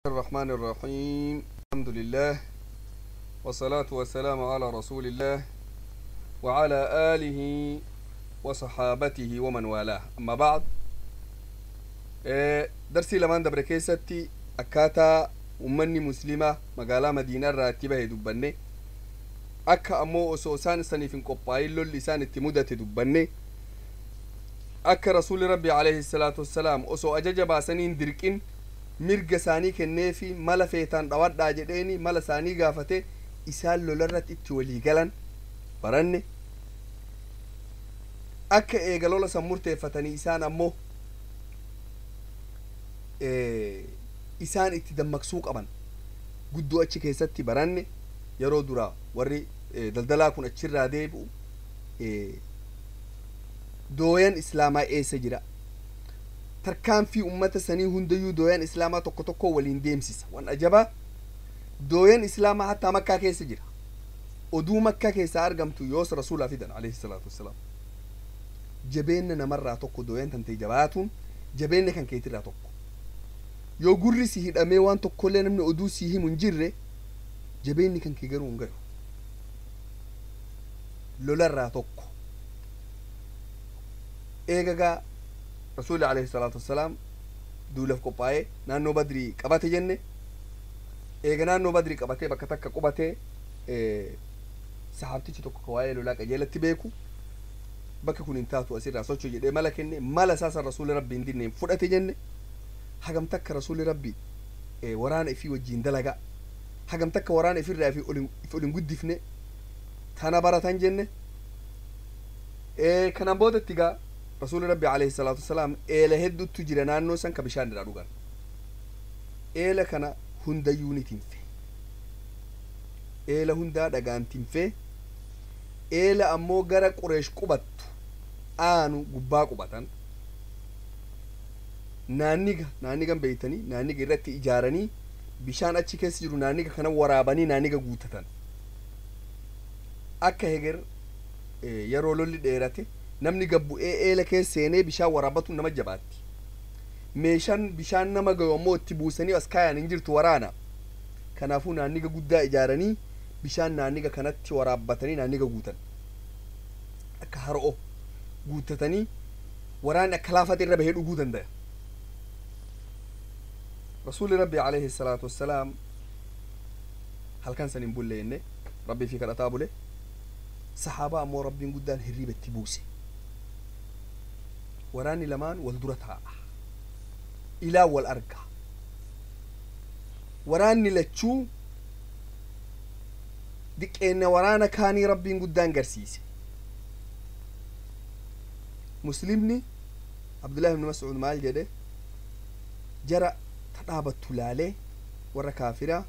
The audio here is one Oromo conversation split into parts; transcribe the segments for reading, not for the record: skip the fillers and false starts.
الرحمن الرحيم. الحمد لله والصلاة والسلام على رسول الله وعلى آله وصحابته ومن والاه. أما بعد، درسي لمان dabre keessatti akkaataa ummanni muslimaa magaalaa Madiinaa irraa itti bahe dubbanne, akka ammoo osoo isaan saniif hin qophaa'in lolli isaan itti mudate dubbanne, akka Rasuuli Rabbi alayhi salaatu wassalaam osoo ajaja baasanii hin dirqin mirga isaanii kenneefi mala feetaan dhawadhaa jedheeni mala isaanii gaafate isaan lolarratti itti walii galan baranne, akka eega lola san murteeffatanii isaan ammoo isaan itti dammaqsuu qaban guddoo achi keessatti baranne. Yeroo duraa warri daldalaa kun achirraa deebi'u dooyan islaamaa eessa jira, tarkaanfii ummata sanii hundayyuu dooyan islaamaa tokko tokko waliin deemsisa. Wan ajabaa, dooyan islaamaa hattaa Makkaa keessa jira, oduu Makkaa keessaa argamtu yoos Rasuulaa fidan alayhi salaatu wassalaam. Jabeenna namarraa tokko dooyan tantee jabaatuun jabeenna kan keetirraa tokko. Yoo gurri si hidhamee waan tokkollee namni oduu si himu hin jirre, jabeenni kan kee garuu hin gayu. Lolarraa tokko. Eegagaa Rasuulli alayhi salaatu wassalaam duulaaf qophaa'ee naannoo Badrii qabate jenne. Eega naannoo Badrii qabatee bakka takka qubatee, sahaabtichi tokko ka waa'ee lolaa qajeelatti beeku bakka kun hin taatu, asirraa socho jedhee mala kenne. Mala isaasan Rasuulli Rabbi hin dinneen fudhate jenne. Hagam takka Rasuulli Rabbi waraana ifii wajjiin dalagaa, hagam takka waraana ifirraa if ol hin guddifne tana baratan jenne. Kanaan boodatti gaa Rasuulli Rabbi alayhi salaatu wasalaam eela hedduutu jira naannoo san ka bishaan irraa dhugan. Eela kana hundayyuu ni tinfe, eela hundaa dhagaan tinfee, eela ammoo gara Qureesh qubattu aanu gubbaa qubatan naanniga naannigan beeytanii naanniga irratti ijaaranii bishaan achi keessa jiru naanniga kana waraabanii naanniga guutatan, akka heger yeroo lolli dheerate namni gabbu'ee eela keessa seenee bishaan waraabbatu nama jabaatti. Meeshaan bishaan nama gayu ammoo itti buusanii as kaayan hin jirtu waraana. Kanaafuu naanniga guddaa ijaaranii bishaan naanniga kanatti waraabbatanii naanniga guutan, akka har'o guuttatanii waraanni akka laafate irra bahee dhuguu dandaya. Rasuulli Rabbi alayhi salaatu wassalaam halkan san hin bulle jenne, Rabbii fi kadhataa bule. Sahaabaa ammoo Rabbiin guddaan hirriiba itti buuse. Waraanni lamaan wal dura taa'a, ilaa wal arga. Waraanni lachuu diqqeenna waraana kaanii Rabbiin guddaan garsiise. Muslimni Abdullahi ibn Mas'uud maal jedhe? Jara ta dhaabattu laalee warra kaafiraa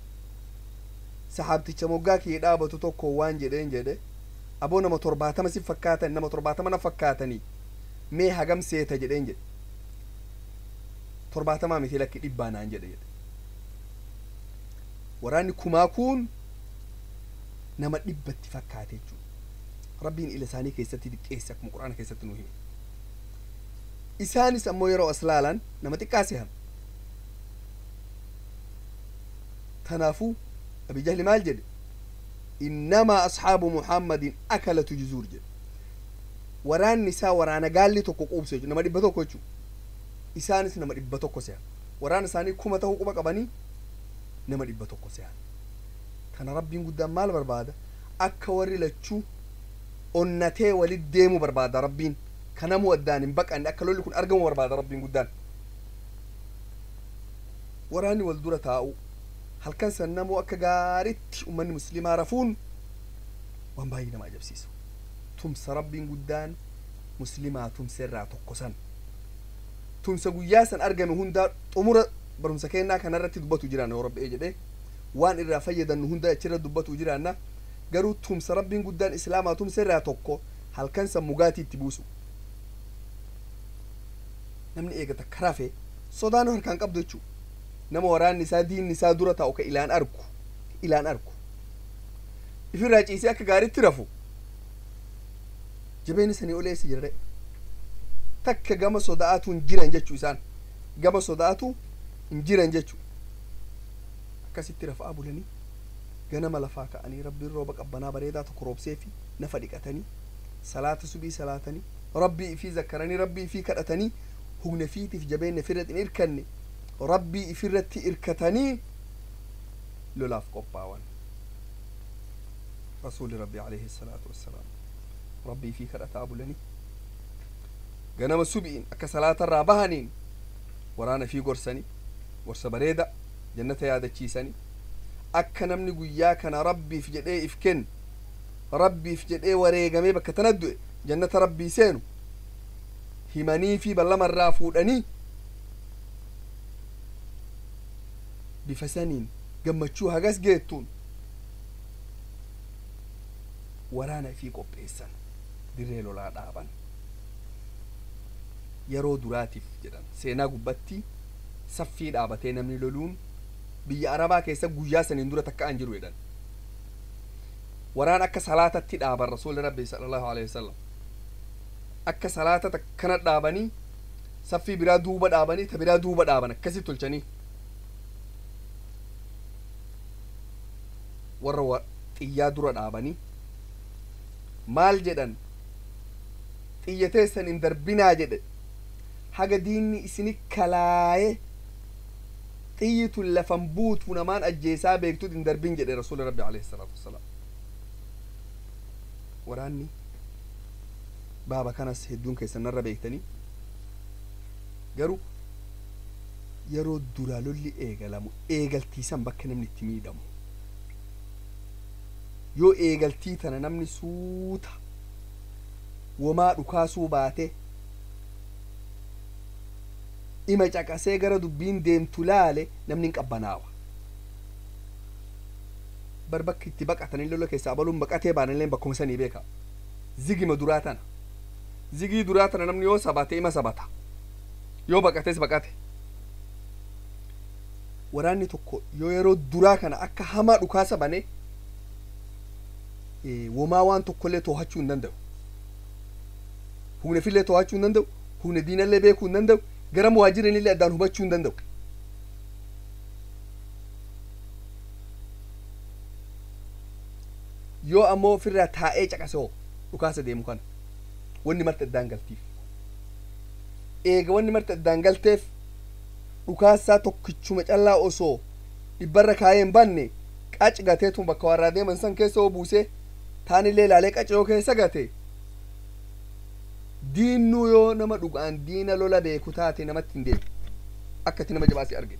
sahaabticha moggaa kiyya dhaabatu tokko waan jedheen jedhe: "Aboo, nama 70 si fakkaatan, nama 70 na fakkaatanii, mee hagam seeta?" jedheen jedhe. "70 miti, lakki, 100 naan jedhe" jedhe. Waraanni kumaa kun nama 100tti fakkaate jechuudha. Rabbiin ila isaanii keessatti diqqeesse, akkuma Quraana keessatti nu hime. Isaanis ammoo yeroo as laalan nama xiqqaa sehan. Kanaafuu Abi Jahli maal jedhe? "Innamaa asxaabu Muhammadin akalatu juzuur" jedhe. Waraanni isaa waraana gaalli tokko quubsu jechuudha, nama 100 jechuudha. Isaanis nama 100 sehan. Waraana isaanii 1000 ta'uu quba qabanii nama 100 sehan. Kana Rabbiin guddaan maal barbaada? Akka warri lachuu onnatee walit deemu barbaada Rabbiin. Kanamuu addaan hin baqanne akka lolli kun argamu barbaada Rabbiin guddaan. Waraanni wal dura taa'u, halkan san namoo akka gaaritti ummanni muslimaa rafuun waan baay'ee nama ajabsiisu. Tumsa Rabbiin guddaan muslimaa tumsa irraa tokko san. Tumsa guyyaa san argame hundaa xumura barumsa kennaa kanarratti dubbatu jiraan yoo Rabbi jedhee, waan irraa fayyadannu hunda achirra dubbatu jiraanna. Garuu tumsa Rabbiin guddaan islaamaa tumsa irraa tokko halkan san mugaatii itti buusu. Namni eega takka rafe sodaan harkaan qabdu jechuudha. Nama waraanni isaa diinni isaa dura taa'u ka ilaan argu, ilaan argu, ifirraa ciisee akka gaariitti rafu, jabeenni sanii ol eessa jirre? Takka gama sodaatu hin jiran jechuu, isaan gama sodaatu hin jiran jechuu. Akkasitti rafa'aa bulanii ganama lafaa ka'anii rabbiin rooba qabbanaa bareedaa tokko roobsee fi nafa dhiqatanii salaata subii salaatanii rabbii ifii zakkaranii rabbii ifii kadhatanii humna fiitiif jabeenya ifirratti hin irkanne rabbii ifirratti irkatanii lolaaf qophaawan. Rasuuli rabbii alayhi salaatu wassalaam rabbii ifii kadhataa bulanii ganama subi'iin akka salaatarraa bahaniin waraana ifii gorsanii gorsa bareeda jannata yaadachiisanii akka namni guyyaa kana rabbiif jedhee if kenne rabbiif jedhee wareegamee bakka tana du'e jannata rabbii seenu himanii fi ballamarraa fuudhanii bifa saniin gammachuu hagas geettuun waraana ifii qopheessan dirree lolaa dhaaban. Yeroo duraatiif jedhan seenaa gubbatti saffii dhaabatee namni loluun biyya arabaa keessa guyyaa saniin dura takka an jiru jedhan. Waraan akka salaatatti dhaaban rasuulli rabbi sallallahu alaihi wasallam akka salaata takkana dhaabanii saffii biraa duuba dhaabanii ta biraa duuba dhaaban akkasi tolchanii warra xiyyaa dura dhaabanii maal jedhan xiyya teessan hin darbinaa jedhe haga diinni isini kalaaye xiyyi tun lafan buutu namaan ajjeesaa beektut hin darbin jedhe rasuulli rabbi alayhi salaatu wassalaam. Waraanni baaba kanas hedduun keessan narra beektanii garuu yeroo duraa lolli eegalamu eegaltiisan bakka namni itti miidhamu yoo eegaltii tana namni suuta womaa dhukaasuu baate ima caqasee gara dubbiin deemtu laale namni hin qabbanaawa. Bar bakki itti baqatanii lola keessaa abaluun baqatee baanillee bakkuma sanii beeka. Zigima duraa tana. Zigii duraa tana namni yoo sabate ima sabata. Yoo baqates baqate. Waraanni tokko yoo yeroo duraa kana akka hamaa dhukaasa bane womaa waan tokkollee to'achuu hin danda'u. Humna fillee to'achuu hin danda'u. Humna diinallee beekuu hin danda'u. Gara muhaajirinillee addaan hubachuu hin danda'u. Yoo ammoo ofirraa taa'ee caqase hoo dhukaasa deemu kana wanni marti addaan galtiif. Eega wanni marti addaan galteef dhukaasaa tokkichuma callaa osoo dhibbarra kaayee hin banne qaci gateetuma bakka warraa deeman san keessa hoo buusee taanillee ilaalee qaci yoo keessa gate diinnuu yoo nama dhugaan diina lola beeku taate namatti hin deemu akka itti nama jabaasii arge.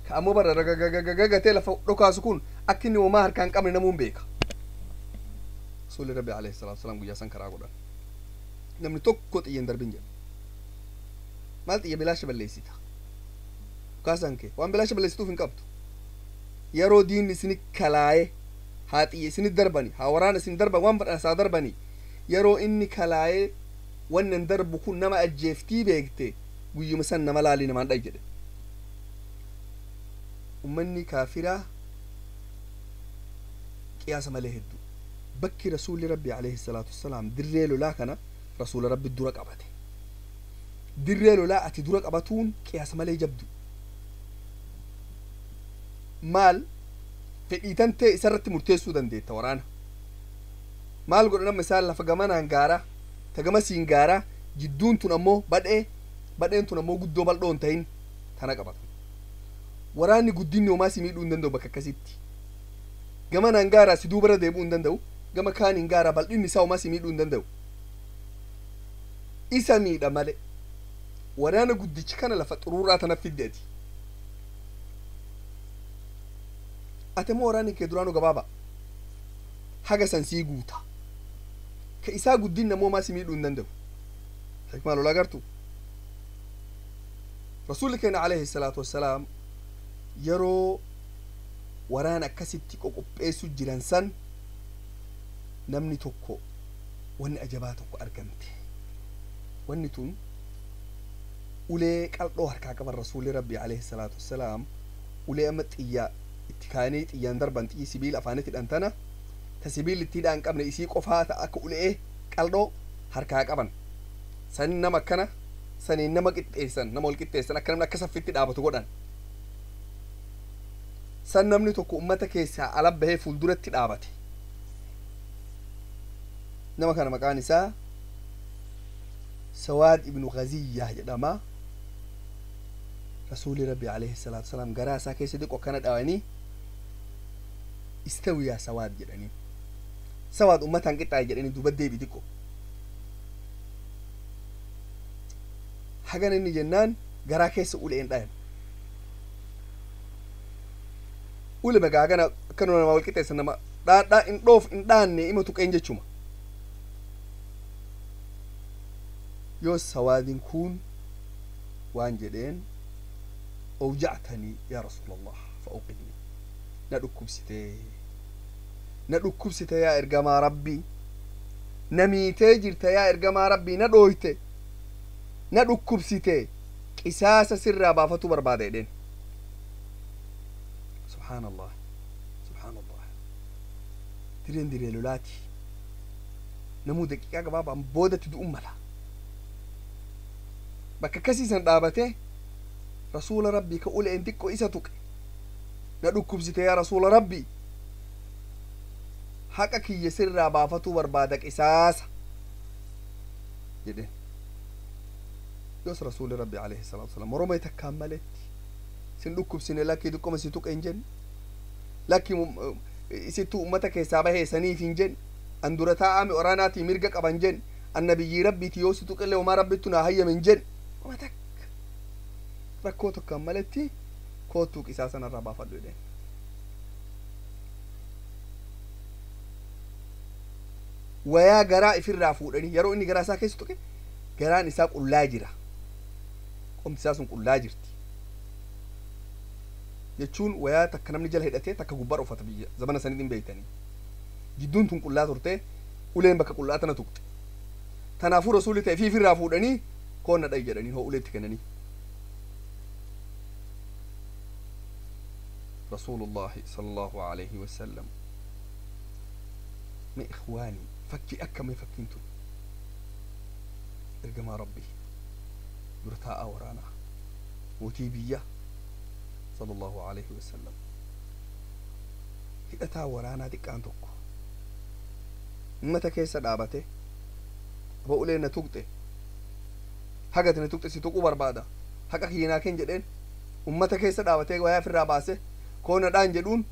Ka ammoo barra ragagagatee lafa dhukaasu kun akka inni homaa harkaan hin qabne namuun beeka. Rasuulli Rabbi alayhi salaatu wasalaam guyyaa san karaa godhan. Namni tokko xiyya hin darbin jedha. Maal xiyya bilaasha balleessita? Dhukaasaan kee waan bilaasha balleessituuf hin qabdu. Yeroo diinni isini kalaaye haa xiyya isini darbani haa waraana isin darban waan badhaasaa darbani yeroo inni kalaaye wannan darbu kun nama ajjeeftii beekte guyyuma san nama laalii namaan dhayi jedhe. Ummanni kaafiraa qiyaasa malee hedduu. Bakki rasuulli rabbi alayhi salaatu wassalaam dirree lolaa kana rasuula rabbi dura qabate. Dirree lolaa ati dura qabatuun qiyaasa malee jabdu. Maal fedhii tan ta'e isarratti murteessuu dandeetta waraana. Maal godhan amma isaan lafa gamanaan gaaraa ta gamasiin gaaraa jidduun tun ammoo badhee badheen tun ammoo guddoo bal'oo hin ta'in tana qabatan. Waraanni guddinni homaa si miidhuu hin danda'u bakka akkasitti. Gamanaan gaaraa si duubarra deebi'uu hin danda'u. Gama kaaniin gaaraa bal'inni isaa homaa si miidhuu hin danda'u. Isa miidha malee. Waraana guddichi kana lafa xuruuraa tana fidde ati. Ati immoo waraanni kee duraanuu gabaabaa. Haga san sii guuta. Ka isaa guddinni ammoo homaa si miidhuu hin danda'u. Hikmaa lolaa gartuu. Rasuulli keenya alayhi salaatu wassalaam yeroo waraana akkasitti qoqopheessu jiran san namni tokko wanni ajabaa tokko argamte. Wanni tun ulee qal'oo harkaa qaban rasuulli rabbi alayhi salaatu wassalaam ulee amma xiyyaa itti kaanii xiyyaan darban xiyyi sibiila afaanitti hidhan tana ta sibiilli itti hidhaan qabne isii qofaa ta akka ulee qal'oo harkaa qaban. Saniin nama akkana saniin nama qixxeessan nama wal qixxeessan akka namni akka saffitti dhaabatu godhan. San namni tokko ummata keessaa ala bahee fuulduratti dhaabate. Nama kana maqaan isaa Sawaad ibnu Gaziyyaa jedhama. Rasuuli Rabbi alayhi salaatu wasalaam garaa isaa keessa diqo akkana dhawanii, "Istawi yaa Sawaad," jedhanii, "Sawaad, ummataan qixxaaye," jedhanii, duuba deebi diqo hagan inni jennaan garaa keessa uleen dhayan. Ule bagaa hagana akkanuma nama wal qixxeessa, nama dhaadhaa in dhoof in dhaanne, ima tuqeen jechuma. Yoo Sawaadin kun waan jedheen, "أوجعتني يا رسول الله فأوقدني." Na dhukkubsitee, na dhukkubsite yaa ergamaa Rabbii, na miitee jirta yaa ergamaa Rabbii, na dhooyte, na dhukkubsite, qisaasa sirraa baafatu barbaada jedheen. Subhaan Allah, subhaan Allah! Direen diree lolaati. Namuu daqiiqaa gabaabaan boodatti du'un mala. Bakka akkasiisan dhaabatee Rasuula Rabbii ka uleen xiqqoo isa tuqe, "Na dhukkubsite yaa Rasuula Rabbii, haqa kiyya sirraa baafatuu barbaada, qisaasa," jedheen. Yoos Rasuuli Rabbi alayhi salaatu wasalaam moromee takkaan maletti, "Sin dhukkubsine, lakkii, xiqqoma si tuqe," hin jenne. "Lakki, isittuu ummata keessaa bahee saniif," hin jenne. "An dura taa'ame waraanaatii mirga qaban," jenne. "An nabiyyii Rabbiiti, yoo si tuqillee homaa Rabbittu naa hayyame," hin jenne. Uma takka rakkoo tokkoon maletti, "Koottuu, qisaasa narraa baafadhu," jedheen. Wayaa garaa ifirraa fuudhanii, yeroo inni garaa isaa keessa tuqe garaan isaa qullaa jira, qomti isaa sun qullaa jirti jechuun, wayaa takka namni jala hidhatee takka gubbaa uffata biyya zamana sanitti hin beeytanii, jidduun tun qullaa turte. Uleen bakka qullaa tana tuqxe. Tanaafuu Rasuulli ta'e ifirraa fuudhanii, "Koonna dhayi," jedhanii hoo uleetti kennanii. رسول الله صلى الله عليه وسلم. ما إخواني، فكي أكا ما فكينتو إرجما ربي درتاء ورانا mootii biyya صلى الله عليه وسلم, hidhataa waraanaa xiqqaan tokko ummata keessa dhaabate, "Aba, ulee na tuqxe, hagati na tuqxe, si tuquu barbaada, haqa kiinaa ken," jedheen. Ummata keessa dhaabatee wayaa ofirraa baase, "Koona dhaan," jedhuun.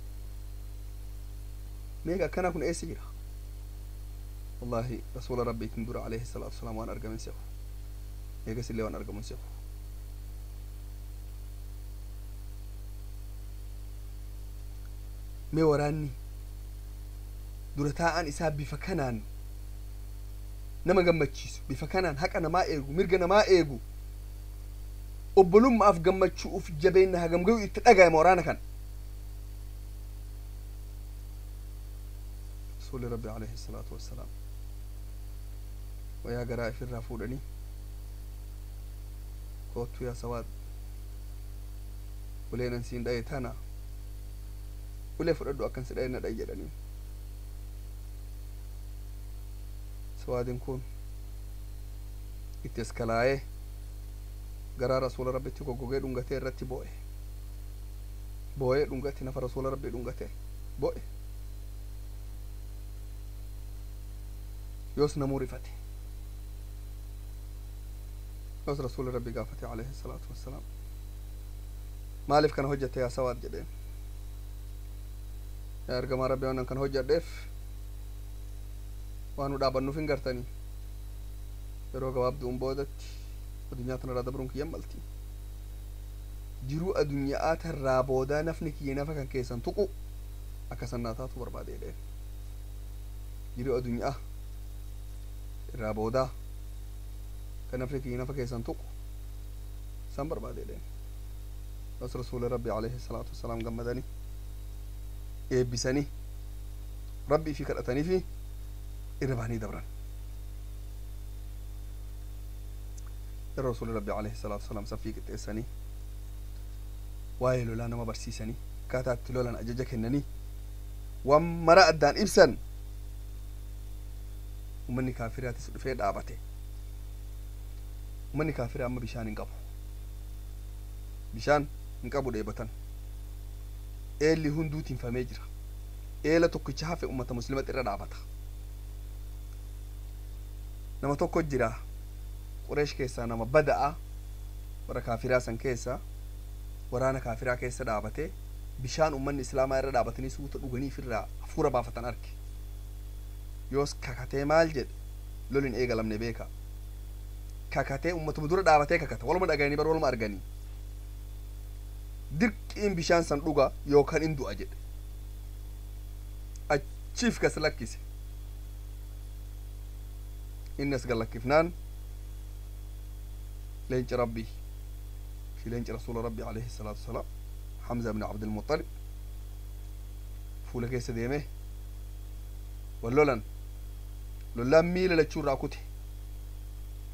Meeqa akkana kun eessa jira? Wallahi, Rasuula Rabbiitin dura alayhi salaatu wasalaam waan argamen se'u, eegas illee waan argamun se'u. Mee waraanni dura taa'an isaa bifa kanaan nama gammachiisu, bifa kanaan haqa namaa eegu, mirga namaa eegu, obbolummaaf gammachuu uf jabeenna hagam gayu itti dhagayama waraana kana. Rasuuli Rabbi alayhi salaatu wassalaam wayaa garaa ifirraa fuudhanii, "Koottu yaa Sawaad, uleen an siin dhaye tana, ulee fudhadhu, akkan si dhaye na dhaye," jedhanii. Sawaadin kun itti eskalaayee garaa Rasuula Rabbitti goggogee dhungatee irratti boo'e. Boo'ee dhungate, nafa Rasuula Rabbii dhungate boo'e. Yoos namuu rifate. Yoos Rasuula Rabbii gaafate alayhi salaatu wassalaam, "Maaliif kana hojjette yaa Sawaad?" jedheen. "Yaa ergamaa Rabbii, waan kana hojjedheef waan nu dhaabannuuf hin gartanii, yeroo gabaabduun boodatti addunyaa tanarraa dabruun kiyyan malti, jiruu addunyaa tarraa boodaa nafni kiyya nafa kan keessan tuqu akka sannaa taatu barbaade," jedheen. "Jiruu addunyaa irraa boodaa kan nafni kiyya nafa keessan tuqu san barbaade," jedheen. Bas, Rasuula Rabbi alayhi salaatu wassalaam gammadanii eebbisanii, Rabbii fi kadhatanii fi irra bahanii dabran. Yeroo Rasuuli Rabbi alayhi salaatu wassalaam saffii qixxeessanii, waa'ee lolaa nama barsiisanii, akkaataa itti lolan ajaja kennanii, waan mara addaan ibsan, ummanni kaafiraatis dhufee dhaabate. Ummanni kaafiraa amma bishaan hin qabu, bishaan hin qabu, dheebatan. Eelli hunduu tinfamee jira. Eela tokkicha hafe ummata muslimatti irra dhaabata. Nama tokko jira Qureesh keessaa, nama bada'a warra kaafiraa san keessa, waraana kaafiraa keessa dhaabate. Bishaan ummanni islaamaa irra dhaabatanii suuta dhuganii irraa hafuura baafatan arge. Yoos kakatee maal jedhe? Lolin eegalamne beeka. Kakatee ummatuma dura dhaabatee kakata. Waluma dhagayanii bar, waluma arganii, dirqiin bishaan san dhuga yookaan in du'a jedhe. Achiif kas lakkise. Inni as gallakkifnaan leenci Rabbii fi leenci rasuula Rabbii alayhi salaatu wasalaam Hamza ibn Abdulmuxalib fuula keessa deeme. Wal lolan. Lollaan miila lachuu irraa kute.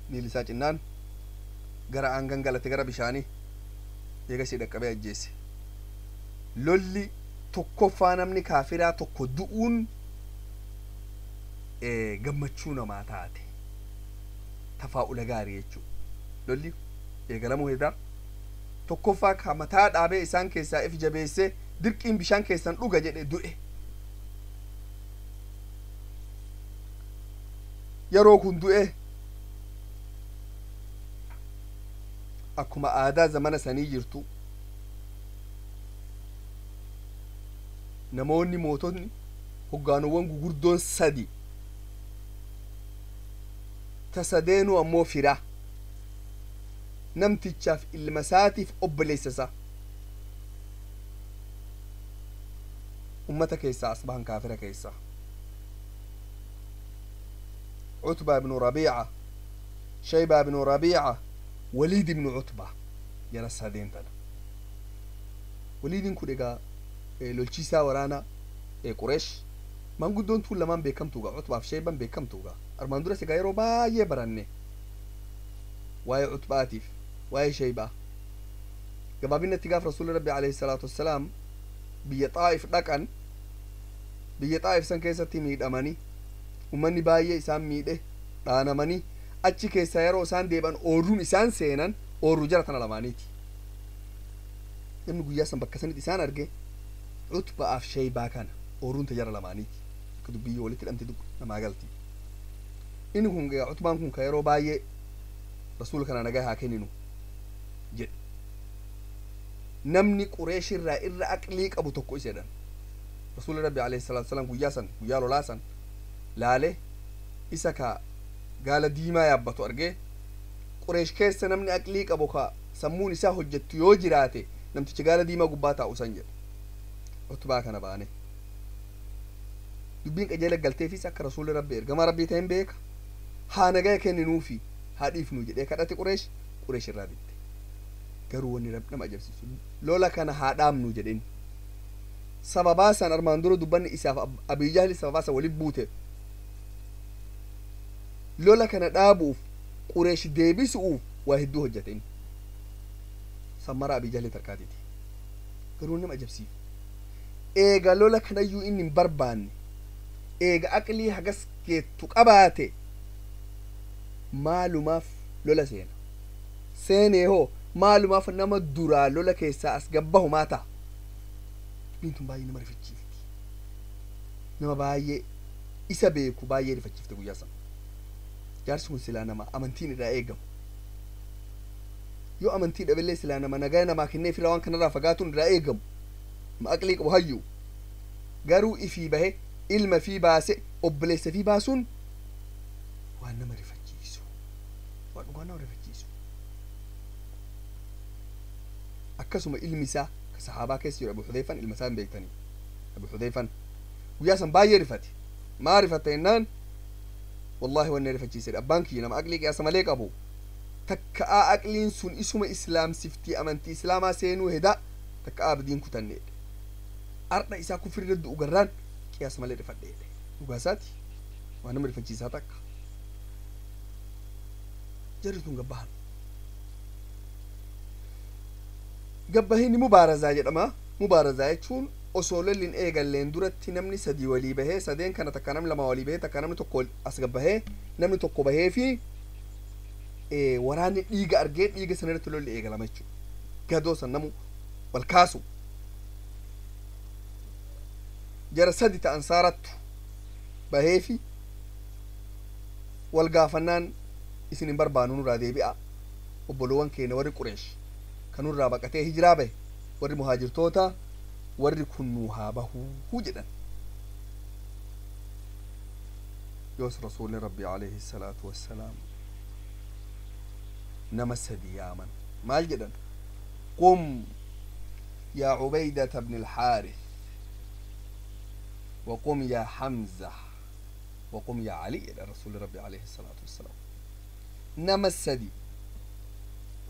Miilli isaa cinnaan gara aangan galate, gara bishaanii. Eegasii dhaqqabee ajjeese. Lolli tokkoffaa namni kaafiraa tokko du'uun gammachuu namaa taate, tafaa'ula gaarii jechuu. Lolli eegalamuu hedaa tokkoffaa ka mataa dhaabee isaan keessaa if jabeessee dirqiin bishaan keessan dhuga jedhe du'e. Yeroo kun du'e, akkuma aadaa zamana sanii jirtu, namoonni mootonni hoggaanowwan gugurdoon sadi ta sadeenuu ammoo fira namtichaaf, ilma isaatiif obboleessa isaa, ummata keessaa as bahan, kaafira keessaa Cutbaa ibnu Rabiica, Shaybaa ibnu Rabiica, Waliid ibnu Cutbaa, jara sadeen tana. Waliidin kun egaa lolchiisaa waraana Qureesh. Maanguddoon tun lamaan beekamtuuga, Cutbaaf Shayban beekamtuuga. Armaan duras egaa yeroo baay'ee baranne waa'ee Cutbaatiif waa'ee Shaybaa. Gabaabinatti gaaf rasuulli Rabbi alayhi salaatu wassalaam biyya Xaa'if dhaqan, biyya Xaa'if san keessatti miidhamanii, ummanni baay'ee isaan miidhe, dhaanamanii achi keessaa yeroo isaan deebi'an, ooruun isaan seenan ooruu jara tana lamaaniiti. Namni guyyaa san bakka sanitti isaan arge Cutba'aaf Shaybaa kana. Ooruun ta jara lamaaniiti. Akka dubbiyyoo walitti hidhamte namaa galti. Inni kun, Cutbaan kun, ka yeroo baay'ee rasuula kana nagaa haa kenninu jedhe. Namni Qureeshirraa irra aqlii qabu tokko isa jedhan. Rasuulli Rabbi alayhi salaatu wasalaam guyyaa san, guyyaa lolaa san laale, isa ka gaala diimaa yaabbatu argee, Qureesh keessa namni aqlii qabu ka sammuun isaa hojjettu yoo jiraate namticha gaala diimaa gubbaa taa'u san jedhe. Utbaa kana baane dubbiin qajeela galteefis akka rasuulli Rabbi ergamaa Rabbii ta'een beeka. Haa nagaya kenninuufi haa dhiifnu jedhee kadhate. Qureesh irraa didde. Garuu wanni nama ajabsiisu, lola kana haa dhaabnu jedheen. Sababaa san armaan dura dubbanni isaaf Abii Jahli sababaa san waliin buute. Lola kana dhaabuuf, Qureesh deebisuuf waa hedduu hojjate. Inni sammara Abii Jahli tarkaatiti. Garuu nama ajabsiisu, eega lola kanayyuu inni hin barbaanne, eega aqlii hagas geettu qabaate, maalumaaf lola seena? Seenee hoo maalumaaf nama duraa lola keessaa as gabbahu maa ta'a? Dubbiin tun baay'ee nama rifachiifti. Nama baay'ee isa beeku baay'ee rifachiifte guyyaa sana. Jaarsi kun silaa nama amantiin irraa eegamu, yoo amantii dhabillee silaa nama nagaa namaa kennee fira waan kanarraa fagaatuun irraa eegamu, nama aqlii qabu, hayyuu. Garuu ifii bahe, ilma fi baase, obboleessa fi baasuun waan nama rifachiisu, waan dhugaa nama rifachiisu. Akkasuma ilmi isaa ka sahaabaa keessa jiru Abu Xudeyfan, ilma isaa hin beektanii, Abu Xudeyfan guyyaa san baay'ee rifate. Maa rifatte jennaan, wallahi wanni rifachiisedha, abbaan kiyya nama aqlii qiyaasa malee qabu takka'aa, aqliin sun isuma islaamsiftii, amantii islaamaa seenuu heda takka'aa abdiin kutanneedha. Ardha isaa kufrirra du'u garraan qiyaasa malee rifadheedha. Dhugaa isaati, waan nama rifachiisaa takka. Jarri tun gabbahan. Gabbahinni mubaarazaa jedhama. Mubaarazaa jechuun osoo lolli hin eegalleen duratti namni sadii walii bahee, sadeen kana takka namni lama walii bahee, takka namni tokko as gabbahee, namni tokko bahee fi waraanni dhiiga argee dhiiga sana irratti lolli eegalama jechuudha. Gadoo san namu wal kaasu. Jara sadi ta ansaarattu baheefi wal gaafannaan isin hin barbaannu, nurraa deebi'a. Obboloowwan keenya warri Qureesh kan nurraa baqatee hijiraa bahe, warri muhaajirtoota, warri kun nuu haa bahuu jedhan. Yoos Rasuulli Rabbi alayhi salaatu wassalaam nama sadi yaaman. Maal jedhan? "قم يا عبيدة بن الحارث، وقم يا حمزة، وقم يا علي." إلى رسول ربي عليه الصلاة والسلام نما السدي: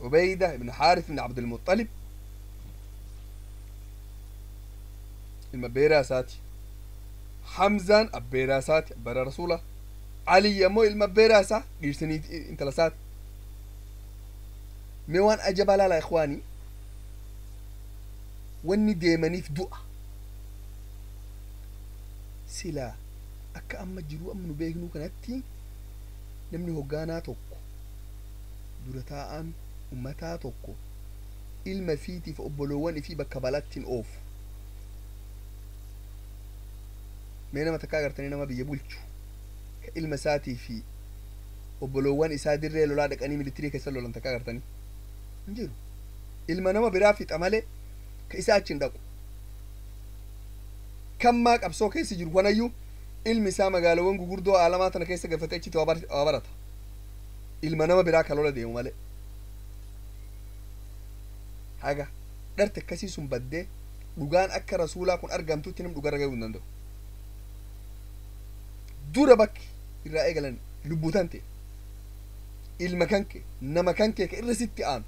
عبيدة بن حارث بن عبد المطلب ilma beeraa isaati, Hamzaan abbeeraa isaati, abbeeraa rasuula, Ali ammoo ilma abbeeraa isaa, dhiirsanii intala isaati. Mee waan ajabaa laala, ikhwaanii. Wanni deemaniif du'a. Silaa akka amma jiruu, amma nu beeknuu kanatti, namni hoggaanaa tokko, dura taa'aan ummataa tokko, ilma fiitiif obboloowwan ifii bakka balaatti hin oofu. Mee nama takkaa agartanii, nama biyya bulchu ka ilma isaatii fi obboloowwan isaa dirree lolaa dhaqanii militirii keessa lolan takkaa agartanii? Hin jiru. Ilma nama biraa fixa malee ka isaa achi hin dhaqu. Kammaa qabsoo keessa jiru kanayyuu ilmi isaa magaalawwan gugurdoo aalamaa tana keessa gafatee achitti waa barata, ilma nama biraa ka lola deemu malee. Haga dharte akkasii sun baddee dhugaan akka rasuulaa kun argamtutti nam dhugarra gahuu hin danda'u. Dura bakki irraa eegalan lubbuu tante, ilma kanke, nama kanke ka irra sitti aanu.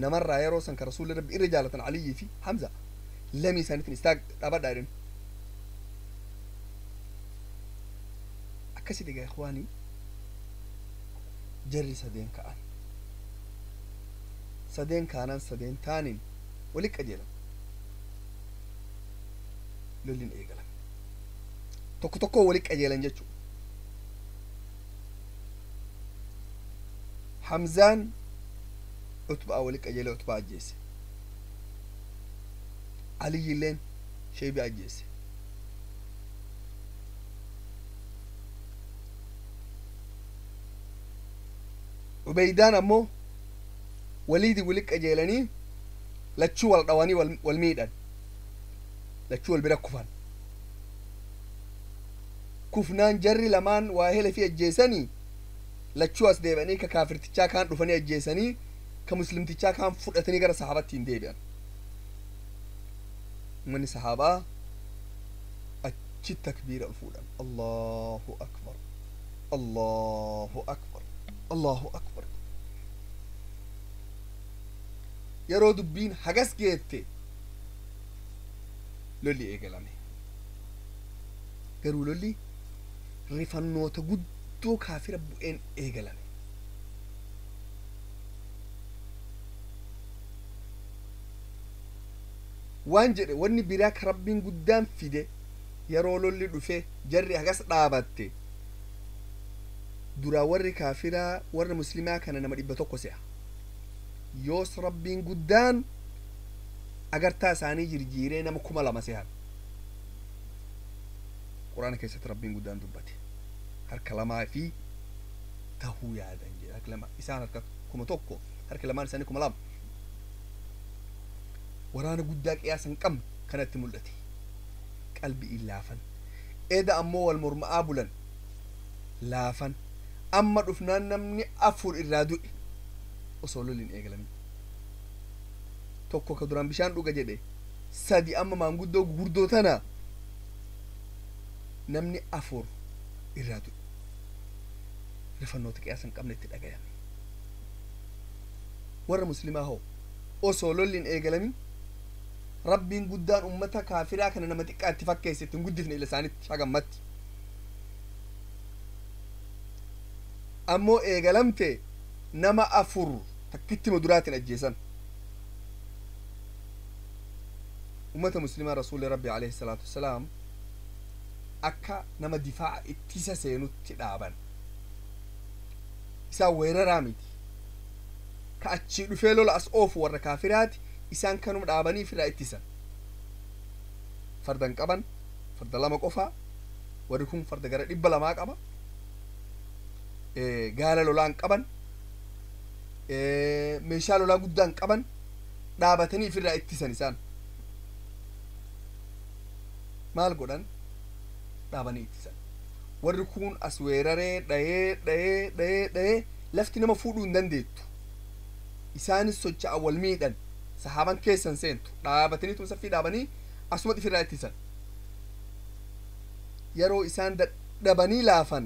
Namarraa yeroo san ka Rasuulli Rabbi irra jaalatan Aliyyii fi Hamza. Lamii isaaniitiin istaa dhaabadhaa jedhan. Akkasitti egaa, ikhwaanii, jarri sadeen ka'an. Sadeen kaanaan sadeen taaniin wali qajeelan. Lolliin eegalan. Tokko tokko wali qajeelan jechuudha. Hamzaan Utbaa wali qajeelee Utbaa ajjeese. Aliyyilleen Sheebii ajjeese. Ubeydaan ammoo Waliidi wali qajeelanii lachuu wal dhawanii wal miidhan. Lachuu wal bira kufan. Kufnaan jarri lamaan waa hele fi ajjeesanii lachuu as deebi'anii ka kaafirtichaa kaan dhufanii ajjeesanii ka muslimtichaa kaan fudhatanii gara sahaabatti hin deebi'an. Uummanni sahaabaa achi takbiira ol fuudhan. "Allahu akbar, Allahu akbar, Allahu akbar." Yeroo dubbiin hagas geette lolli eegalame. Garuu lolli rifannoota guddoo kaafira bu'een eegalame. Waan jedhe wanni biraa ka Rabbiin guddaan fide, yeroo lolli dhufe jarri hagas dhaabatte, duraa warri kaafiraa warra muslimaa kana nama 100 se'a. Yoos Rabbiin guddaan agartaa isaanii jirjiiree nama 2000 se'an. Quraana keessatti Rabbiin guddaan dubbate. Harka lamaa fi tahuu yaadan jedhe. Harka lama isaan, harka 1000, harka lamaan isaanii 2000. Waraana guddaa qiyaasa hin qabne kanatti mul'ate. Qalbii laafan. Eda ammoo wal morma'aa bulan, laafan. Amma dhufnaan namni afur irraa du'e osoo lolli hin eegalamin. Tokko ka duraan bishaan dhuga jedhe, sadi amma maanguddoo gurguddoo tana namni afur irraa du'e. Rifannoota qiyaasa hin qabne itti dhagayame. Warra muslimaa hoo osoo lolli hin eegalamin Rabbiin guddaan ummata kaafiraa kana nama xiqqaa itti fakkeesse, itti hin guddifne ila isaanitti hagammatti. Ammoo eegalamte nama afur takkitti duraatiin ajjeesan. Ummata muslimaa Rasuulli Rabbi alayhi salaatu wassalaam akka nama difaa'a ittisa seenutti dhaaban. Isaan weeraraa miti. Ka achii dhufee lola as oofu warra kaafiraati. Isaan kanuma dhaabanii ofirraa ittisan. Fardan qaban, Farda lama qofaa, warri kun farda gara 200 qaba. Gaala lolaan qaban, meeshaa lolaa guddaan qaban, dhaabatanii ofirraa ittisan. Isaan maal godhan? Dhaabanii ittisan. Warri kun as weeraree dhayee dhayee dhayee dhayee, lafti nama fuudhuu hin dandeettu. Isaanis socho'an, wal miidhan. Sahaaban keessan seentu, dhaabatanii tun saffii dhaabanii asumatti ofirraa ittisan. Yeroo isaan dadhabanii laafan,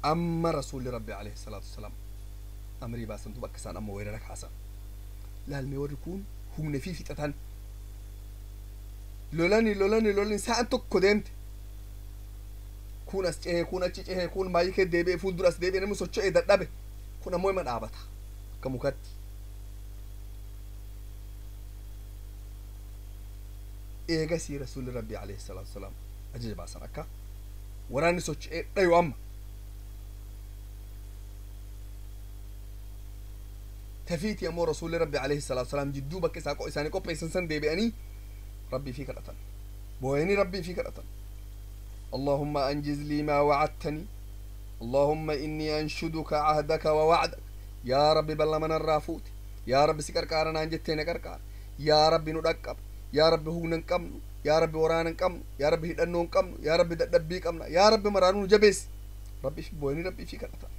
amma Rasuulli Rabbi alayhi salaatu wasalaam amrii baasan. Duba akka isaan amma weerara kaasan laalmee, warri kun humna fi fixatan. Lolani lolani lolani, sa'an tokko deemte. Kun as cehee, kun achi cehee, kun maayii kee deebi'ee, fuuldura as deebi'ee, namni socho'ee dadhabe. Kun ammoo ima dhaabata akka mukatti. Eegasii Rasuulli Rabbi alayhi salaatu wasalaam ajaja baasan akka waraanni socho'ee dhayu. Amma tafiiti ammoo Rasuulli Rabbi alayhi salaatu wasalaam jidduu bakka isaa isaanii qopheessan san deebi'anii Rabbii fi kadhatan, booyanii Rabbii fi kadhatan: اللهم أنجز لي ما وعدتني، اللهم إني أنشدك عهدك ووعدك. يا ربي beellama narraa fuute, yaa Rabbi, si qarqaara naan jettee na qarqaara. Yaa Rabbi, nu dhaqqab. Yaa Rabbi, humna hin qabnu. Yaa Rabbi, waraana hin qabnu. Yaa Rabbi, hidhannoo hin qabnu. Yaa Rabbi, dadhabbii qabna. Yaa Rabbi, maraanuu nu jabeessi. Rabbi fi booyanii Rabbii fi kadhatan,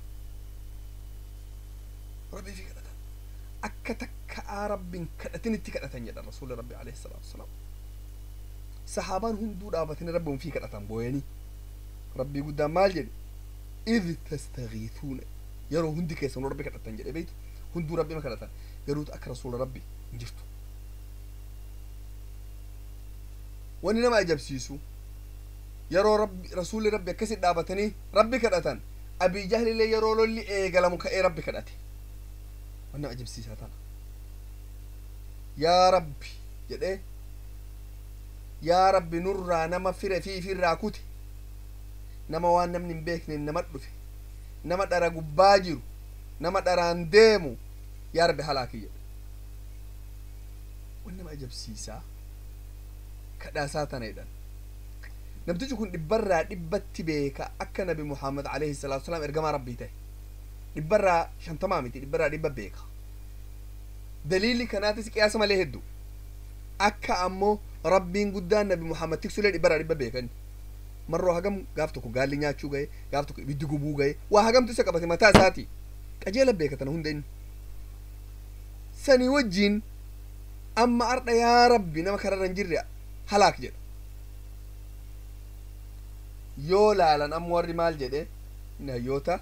Rabbii fi kadhatan. Akka takka'aa Rabbiin kadhatin itti kadhatan jedhan Rasuulli Rabbi alayhi salaatu wasalaam. Sahaabaan hunduu dhaabatanii Rabbi fi kadhatan booyanii. Rabbii guddaan maal jedhe? إذ تستغيثون, yeroo hundi keessan Rabbi kadhatan jedhe. Beeytu, hunduu Rabbi ma kadhatan, garuu akka Rasuula Rabbi hin jirtu. Wanni nama ajabsiisu, yeroo Rabbi, Rasuulli Rabbi akkasi dhaabatanii Rabbi kadhatan, Abii Jahlillee yeroo lolli eegalamu ka'ee Rabbi kadhate. Wanni nama ajabsiisaa tana. Yaa Rabbi jedhee, yaa Rabbi, nurraa nama fire fi ifirraa kute, nama waan namni hin beekne nama dhufe, nama dhara gubbaa jiru, nama dharaan deemu, yaa Rabbi, halaaki jedhe. Wanni nama ajabsiisaa kadhaasaa tana jedhan. Namtichi kun dhibbarraa dhibbatti beeka akka Nabi Muhammad alayhi salaatu wasalaam ergamaa Rabbii ta'e. 50% miti, 100% beeka. Daliilli kanaatis qiyaasa malee hedduu. Akka ammoo Rabbiin guddaan Nabi Muhammad tiksulee 100% beeka. Inni marroo hagam gaaf tokko gaalli nyaachuu gahe, gaaf tokko ibiddi gubuu gahe, waa hagamtu isa qabate mataa isaati qajeela beeka. Tana hunda inni sanii wajjiin amma ardha yaa Rabbi, nama kararra hin jirre halaak jedha. Yoo laalan amma warri maal jedhe? Hayyoota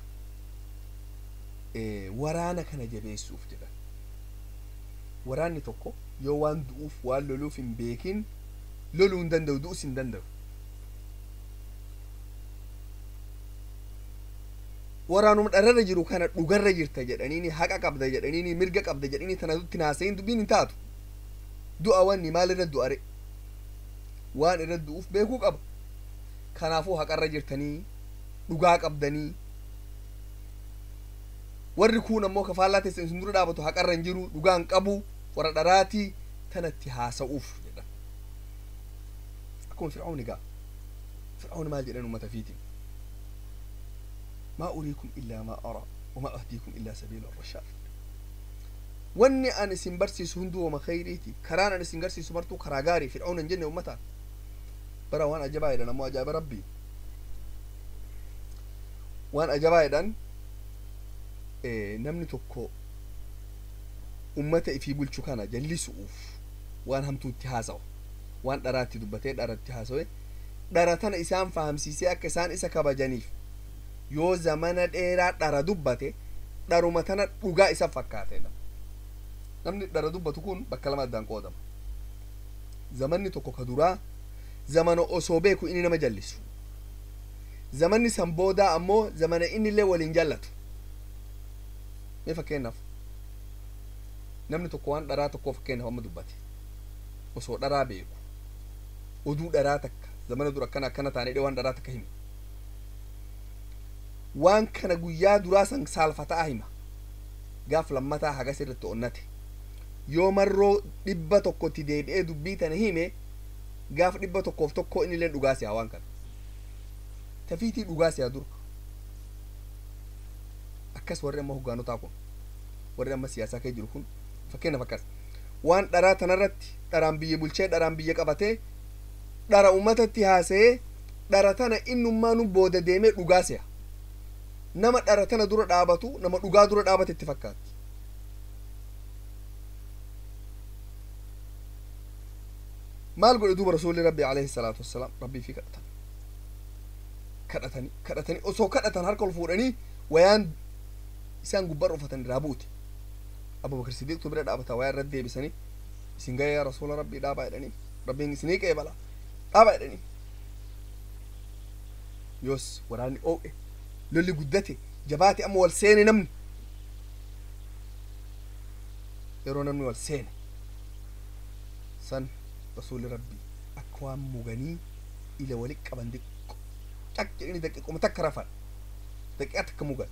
waraana kana jabeessuuf jedhan. Waraanni tokko yoo waan du'uuf waan loluuf hin beekin, loluu hin danda'u, du'us hin danda'u. Waraanuma dhararra jiru kana dhugarra jirta jedhaniini, haqa qabda jedhaniini, mirga qabda jedhanii, tanatutti naasayin dubbiin hin taatu. Du'a wanni maal irra du'are? Waan irra du'uuf beekuu qaba. Kanaafuu haqarra jirtanii, dhugaa qabdanii, warri kun ammoo kafaallaa teessan isin dura dhaabatu haqarra hin jiru, dhugaa hin qabu, warra dharaatii, tanatti haasa'uuf jedhan. Akkuma Fir'aawni gaa. Fir'aawni maal jedhan ummata fiitiin? ما أريكم إلا ما أرى وما أهديكم إلا سبيل الرشاد. Wanni an isin barsiisu hunduu wama khayriiti, karaan an isin garsiisu martuu karaa gaarii. Fir'aun hin jenne ummataan bara. Waan ajabaa jedhan ammoo, ajaa'iba Rabbii, waan ajabaa jedhan. Namni tokko ummata ifii bulchu kana jallisu'uuf waan hamtuutti haasawa, waan dharaatti dubbatee, dharatti haasawe, dhara tana isaan fahamsiisee akka isaan isa kabajaniif yoo zamana dheeraa dhara dubbate, dharuma tana dhugaa isa fakkaatedha. Namni dhara dubbatu kun bakka lama addaan qoodama. Zamanni tokko ka duraa zamana osoo beeku inni nama jallisu. Zamanni san boodaa ammoo zamana inni illee waliin jallatu. Mee fakkeenyaaf, namni tokko waan dharaa tokkoo fakkeenyaaf amma dubbate, osoo dharaa beeku, oduu dharaa takka, zamana dura akkana akkana taanee, waan dharaa takka hime. Waan kana guyyaa duraa san saalfataa hima, gaaf lammataa hagas irratti onnate. Yoo marroo 100tti deebi'ee dubbii tana hime, Gaaf 101 inni illee dhugaa si'a waan kana tafiitii dhugaa si'a dura. Akkas warri amma hoggaanotaa kun, warri amma siyaasaa kee jiru kun, fakkeenyaaf akkas waan dharaa tanarratti dharaan biyya bulchee, dharaan biyya qabatee, dhara ummatatti haasa'ee, dhara tana innummaanu booda deemee dhugaa si'a. Nama dhara tana dura dhaabatu nama dhugaa dura dhaabate itti fakkaatti. Maal godhe duuba Rasuulli Rabbi alayhi salaatu wassalaam? Rabbii fi kadhatan, kadhatanii kadhatanii, osoo kadhatan harka ol fuudhanii wayaan isaan gubbarra uffatan irraa buute. Abubakar Sidiiqtu bira dhaabata. Wayaa irratti deebisanii, "Isin gaya yaa Rasuula Rabbii, dhaabaa," jedhanii, "Rabbiin isinii qeebala, dhaabaa," jedhanii. Yoos waraanni oo'e, lolli guddate, jabaate. Amma wal seene namni. Yeroo namni wal seene san Rasuulli Rabbii akka waan muganii ila wali qaban diqqo caq jedhanii daqiiquma takka rafan, daqiiqaa takka mugan.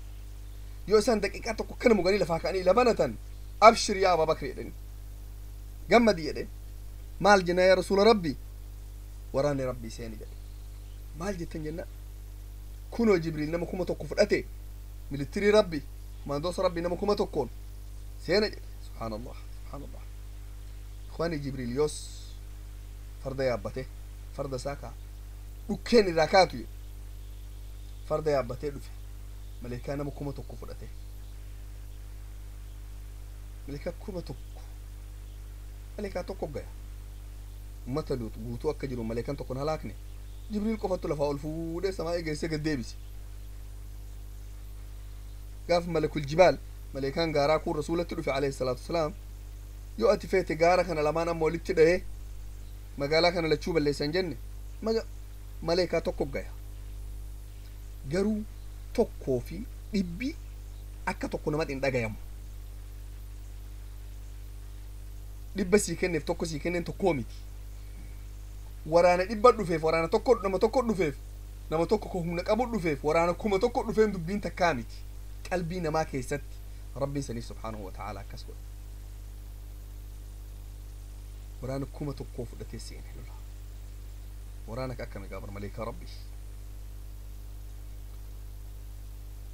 Yoo isaan daqiiqaa tokko kana muganii lafaa ka'anii ila banatan, "Abshir yaa Abaa Bakri," jedhani, "Gammadi," jedhe. "Maal?" jenna. "Yaa Rasuula Rabbii, waraanni Rabbii seeni," jedhe. "Maal jettan?" jenna. "Kunoo Jibriil nama 1000 fudhate, militirii Rabbi, komaandoosa Rabbi nama 1000n seena," jedhe. Subhaanallah, subhaanallah, ikhwaani. Jibriil yoos farda yaabbate, farda isaa kaa dhukkeen irraa kaatu jedhe, farda yaabbatee dhufe. Maleekaa nama 1000 fudhate, maleekaa 1000. Maleekaa tokko gaya ummata Luut guutuu akka jiru maleekaan tokko hin halaakne. Jibriil qofattu lafaa ol fuudhee samaa geessee gad deebise. Gaaf malakul jibaal, maleekaan gaaraa kun, Rasuulatti dhufe alayhi salaatu wasalaam, "Yoo ati feete gaara kana lamaan amma walitti dhahee magaalaa kana lachuu balleessan," jenne. Maleekaa tokko gaya, garuu tokkoo fi dhibbi akka tokko namatti hin dhagayamu. 100 sii kenneef tokko sii kenneen tokkoo miti. Waraana 100 dhufeef waraana tokko, nama tokko dhufeef nama tokko ko humna qabu dhufeef waraana 1000 dhufeen dubbiin takkaa miti qalbii namaa keessatti. Rabbiin saniif subhaanahu wa ta'ala akkas godhe. Waraana 1000 fudhatee seene lola. Waraana akkami gaabar maleekaa Rabbi!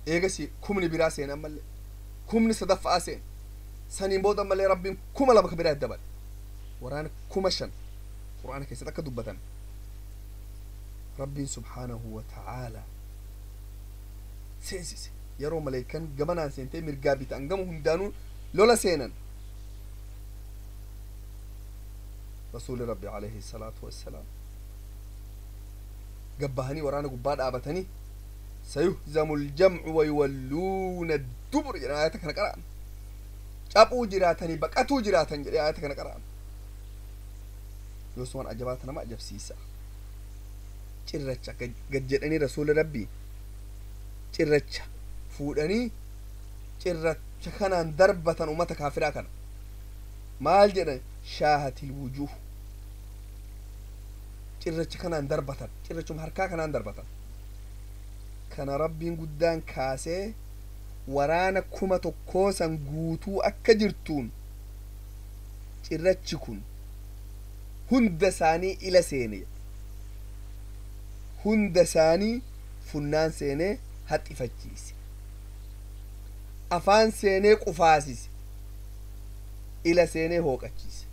Eegasi kumni biraa seene, ammallee kumni sadaffa'aa seene. Saniin booda ammallee Rabbiin 2000 ka biraa dabale, waraana 5000. Qur'aana keessatti akka dubbatame Rabbiin subhaanahu wa ta'aalaa seensise. Yeroo maleekan gamanaan seentee mirgaa bitaan gama hundaanuu lola seenan, Rasuuli Rabbi alayhi salaatu wassalaam gabbahanii waraana gubbaa dhaabatanii, "Sayuhzamu ljamcu wayuwalluuna dubur," jedhan. Ayata kana qara'an. "Caphuu jiraatanii baqatuu jiraatan," jedhe. Ayata kana qara'an. Yoos waan ajabaata nama ajabsiisa. Cirracha gad jedhanii, Rasuuli Rabbii cirracha fuudhanii cirracha kanaan darbatan ummata kaafiraa kana. Maal jedhan? "Shaahatil wujuh." Cirracha kanaan darbatan, cirrachuma harkaa kanaan darbatan. Kana Rabbiin guddaan kaasee waraana 1000 san guutuu akka jirtuun cirrachi kun hunda isaanii ila seene, hunda isaanii funnaan seenee haxifachiise, afaan seenee qufaasise, ila seenee hooqachiise.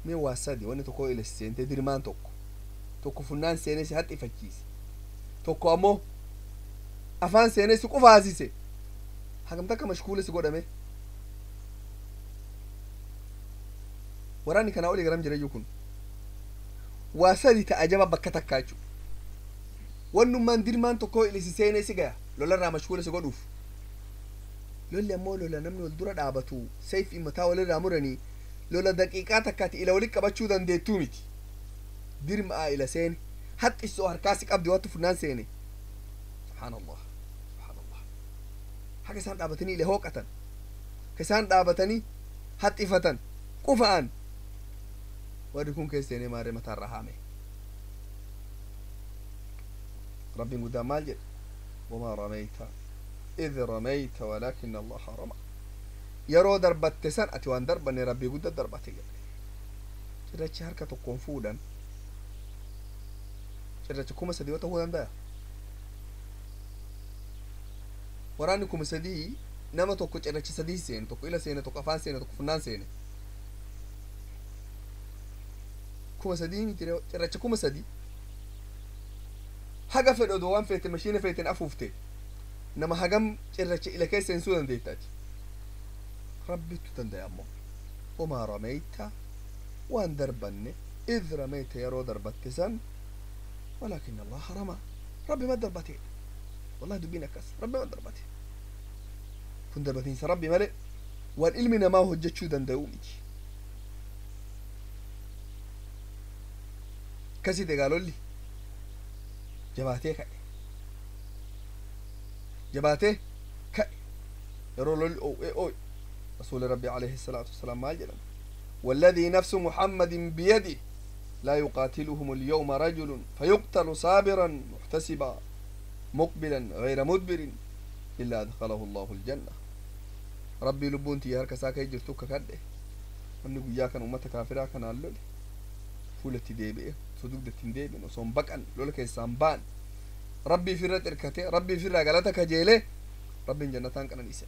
Mee waa sadi: wanni tokko ila seentee, dirmaan tokko tokko funnaan seenee si haxifachiise, tokko ammoo afaan seenee si qufaasise, hagam takka mashkuula si godhame. Waraanni kanaa olii garam jirayyuu kun waa sadi ta ajaba bakka takkaa jechuudha. Wannummaan dirmaan tokko ilisi seenee si gaya lolarraa mashkuula si godhuuf. Lolli ammoo lola namni wal dura dhaabatu, sayfii mataa walirraa muranii, lola daqiiqaa takkaati ila walitti qabachuu dandeettuu miti. Dirmaa ila seene, haxxisoo harkaa si qabdi, wattu funnaan seene. Subhaanallah, subhaanallah. Haga isaan dhaabatanii ila hooqatan, ka isaan dhaabatanii haxxifatan, qufa'an, warri kun keessa seenee maarree mataarraa haame. Rabbiin guddaan maal jedhe? "Wamaa ramayta idh ramayta walaakina Allaha rama." Yeroo darbatte san ati waan darbanne, Rabbii gudda darbate jedhe. Cirrachi harka tokkoon fuudhan cirracha 3000 yoo ta'uu danda'a. Waraanni 3000 nama tokko cirracha 3 seene, tokko ila seene, tokko afaan seene, tokko funnaan seene. 3000 miti cirracha 3000 haga fedhe odoo waan feete mashiina feeten afuufte nama hagam cirracha ila keessa seensuu dandeettaati. Rabbittu danda'e ammoo. Wamaa rameyta waan darbanne idh rameyta yeroo darbatte san ولكن الله رمى. ربي ما دربتين والله دبين أكاس ربي ما دربتين كن دربتين ربي ملئ والعلم ما هو جتشو دندومي كسي قالوا لي جباتي كأي جباتي كأي يرولوا لي أو أي أوي. رسول ربي عليه الصلاة والسلام ما جلم والذي نفس محمد بيده لا يقاتلهم اليوم رجل فيقتل صابرا محتسبا مقبلا غير مدبر إلا أدخله الله الجنة. ربي لبونتي هركا ساكا يجرتوكا كده namni guyyaa kana ummata kaafiraa kanaan lole fuulatti deebi'e osoo dugdatti hin deebi'in osoo hin baqan lola keessaan ba'an rabbii ofirra xirkate rabbii ofirraa galata kajeelee rabbiin jannataan qananiise.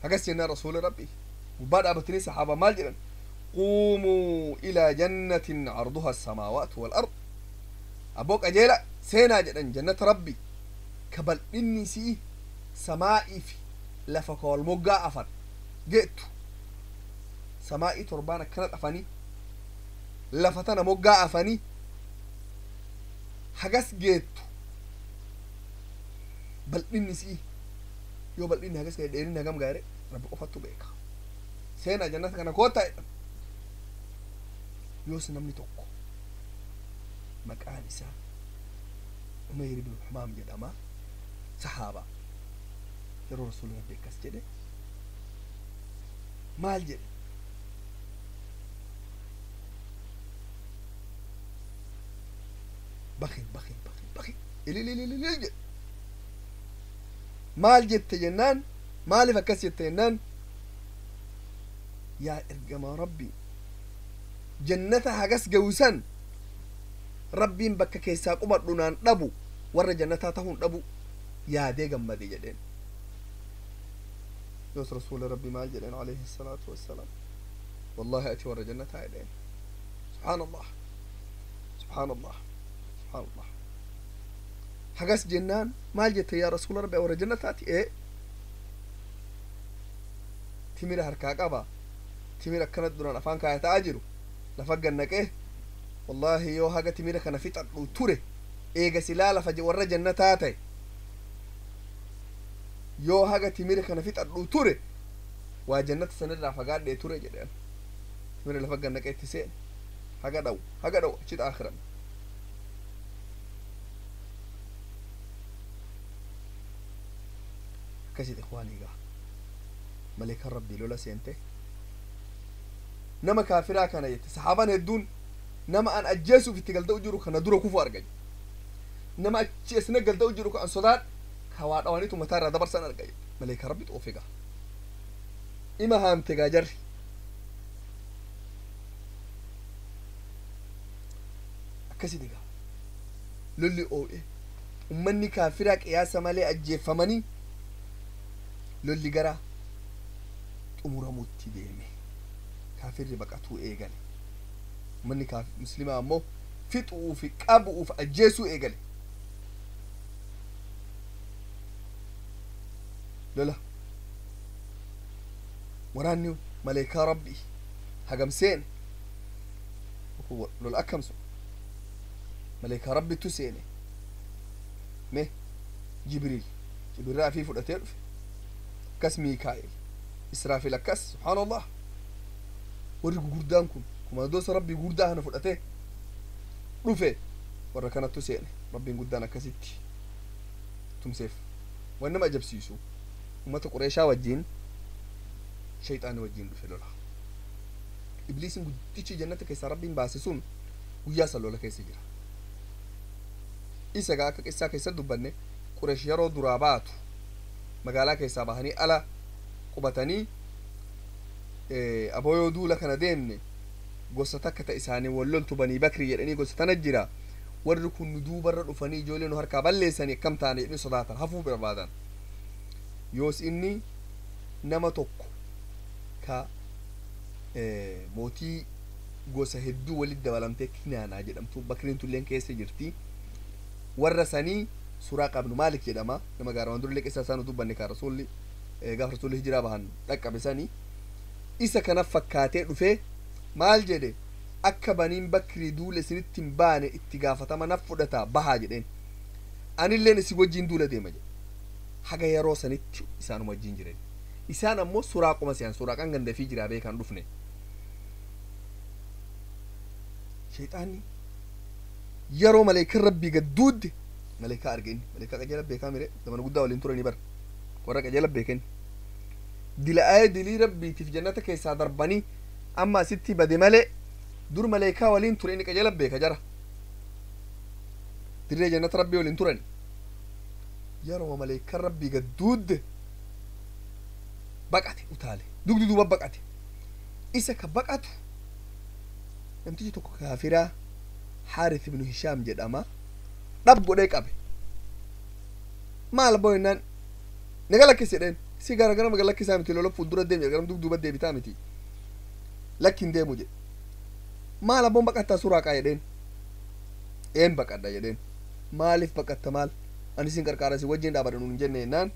Hagas jennaan rasuula rabbii gubbaa dhaabatanii saxaabaa maal jedhan quumuu ilaa jannatin carduha asamaawaatu wal ard abboo qajeela seenaa jedhan jannata rabbii ka bal'inni isii samaa'ii fi lafa ka wal moggaa afan geettu samaa'ii torbaan akkana afanii lafa tana moggaa afanii hagas geettu bal'inni isii yoo bal'inni hagas ga'e dheerinni hagam gaare rabbi qofattu beeka seenaa jannata kana koottaa jedhan yoos namni tokko maqaan isaa Umayr ibn Humaam jedhama sahaaba yeroo rasuulli rabbi akkas jedhe maal jedhe bakin bakin bakin bakin ililililil jedhe maal jette jennaan maaliif akkas jette jennaan yaa ergamaa rabbii jannata hagas ga'usan rabbiin bakka keessaa qubadhu naan dhabu warra jannataa tahuun dhabu yaadee gammade jedheen yoos rasuula rabbi maal jedheen alayhi salaatu wassalaam wallahi ati warra jannataa jedheen subhaanallah subhaanallah subhaanallah hagas jennaan maal jette yaa rasuula rabbi warra jannataati ee timira harkaa qaba timira akkana duraan afaan kaayataa jiru lafa gannaqee wallahi yoo haga timira kana fixadhu ture eega silaa lafa warra jannataa ta'e yoo haga timira kana fixadhu ture waa jannata sanirraa fagaadhee ture jedheen timira lafa gannaqee itti seene haga dhawu haga dhawu achitti akhiran akkasit ikhwaaniigaa maleekan rabbii lola seente nama kaafiraa kana jette saxaabaan hedduun nama an ajjeesuuf itti galta'u jiru kana dura kufu arga nama achi asina galta'u jiru ka an sodaadh ka waa dhawaniitu mataa irraa dabarsan arga maleekaa rabbi xoofe gaa ima haamte gaa jarri akkasiti gaa lolli oo'e ummanni kaafiraa qiyaasa malee ajjeeffamanii lolli gara xumuramutti deeme kaafirri baqatuu eegale ummanni muslimaa ammoo fixuu fi qabuuf ajjeesuu eegale lola waraanni maleekaa rabbii hagam seene lola akkam sun maleekaa rabbittu seene me jibriil jibriil afii fudhatee dhufe akkas miikaa'el israafil akkas subhaanallah warri gugurdaan kun kumaandoosa rabbii gugurdaa kana fudhatee dhufe warra kanattu seene rabbiin guddaan akkasitti tumseef waan nama ajabsiisu ummata qureeshaa wajjiin shayxaani wajjiin dhufe lola ibliisin guddichi jannata keessaa rabbiin baase sun guyyaa san lola keessa jira isa gaa akka qissaa keessa dubbanne qureesh yeroo duraa baatu magaalaa keessaa bahanii ala Qubatanii aboo yoo duula kana deemne gosa takka ta isaanii wal loltu Banii Bakrii jedhanii gosa tana jira. Warri kun nu duubarra dhufanii ijoollee nu harkaa balleessanii akkam taane jedhanii sodaatan, hafuu barbaadan. Yoos inni nama tokko ka mootii gosa hedduu walitti dabalamtee Kinaanaa jedhamtu, Bakriin tulleen keessa jirti, warra sanii Suraaqa ibnu Maalik jedhama. Nama gaara waan durallee keessa isaan dubbanne, kan Rasuulli gaafa Rasuulli hijiraa bahan dhaqqabe sanii. Isa kana fakkaatee dhufee maal jedhe? Akka Baniin Bakrii duula isinitti hin baane itti gaafatama naf fudhata bahaa jedheen. Anilleen isin wajjiin duula deema jedhe. Haga yeroo sanitti isaanuma wajjiin jiran. Isaan ammoo Suraaquma se'an. Suraaqaan gandafii jiraa beekan dhufne. Shayxaanni yeroo maleekan Rabbii gad duudde maleekaa arge. Inni maleekaa qajeela beekaa mire, zamana guddaa waliin turanii bara warra qajeela beeken. Dila'ee dilii Rabbiitiif jannata keessaa darbanii amma asitti bade malee dur maleekaa waliin ture. Inni qajeela beeka, jara dirree jannata Rabbii waliin turani. Yeroo maleekan Rabbii gad duudde baqate, utaale, dugdi duuba baqate. Isa ka baqatu namtichi tokko kaafiraa Haarith ibnu Hishaam jedhama. Dhab godhee qabe. Maal boo jennaan, naga lakkisi jedheen. Si gara gara maga lakkisaa miti, lola fuuldura deem jedhe, garam dugduuba deebitaa miti, lakki hin deemu jedhe. Maal abboon baqattaa Suraaqaa jedheen. Een baqadha jedheen. Maaliif baqatta? Maal ani isin qarqaara, isin wajjin dhaabadha nuun hin jenne jennaan,